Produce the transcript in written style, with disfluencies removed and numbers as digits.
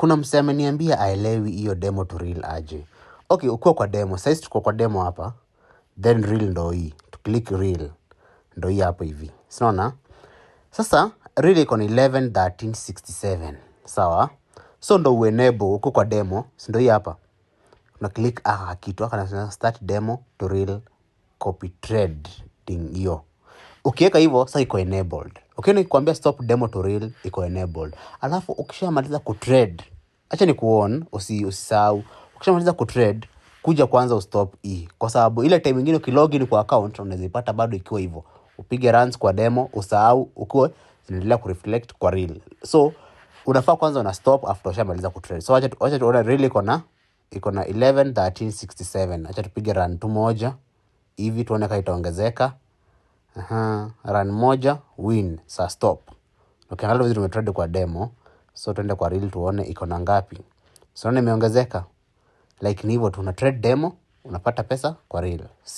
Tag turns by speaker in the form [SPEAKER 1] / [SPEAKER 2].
[SPEAKER 1] Kuna msee ameniambia aelewi hiyo demo to real aje. Okay, ukiwa kwa demo, saizi tuko kwa demo hapa, then real ndo hii. Tukiclick real ndo hii hapo hivi. Si unaona? Sasa real iko ni 11 13 67. Sawa? So ndo uenable uko kwa demo, si ndo hii hapa. Una click kitu haka na start demo to real copy trading hiyo. Ukiweka hivyo sasa iko enabled. Ukiona ikikwambia stop demo to real, iko enabled. Alafu ukishamaliza kutrade, acha ni kuon, usisahau. Ukishamaliza kutrade, kuja kwanza ustop hii. Kwa sababu ile time nyingine ukilogin kwa account unaweza ipata bado ikiwa hivyo. Upige runs kwa demo, usahau ukiwa zinaendelea kureflect kwa real. So unafaa kwanza una stop after ushamaliza kutrade. So acha tuone real iko na 11 13 67. Acha tupige run tu moja hivi tuone kama itaongezeka. Aha, run moja win, sa stop. Ukiangalia vizuri tumetrade kwa demo, so tuende kwa real tuone iko na ngapi. So naona imeongezeka. Like ni hivyo tu, una trade demo, unapata pesa kwa real.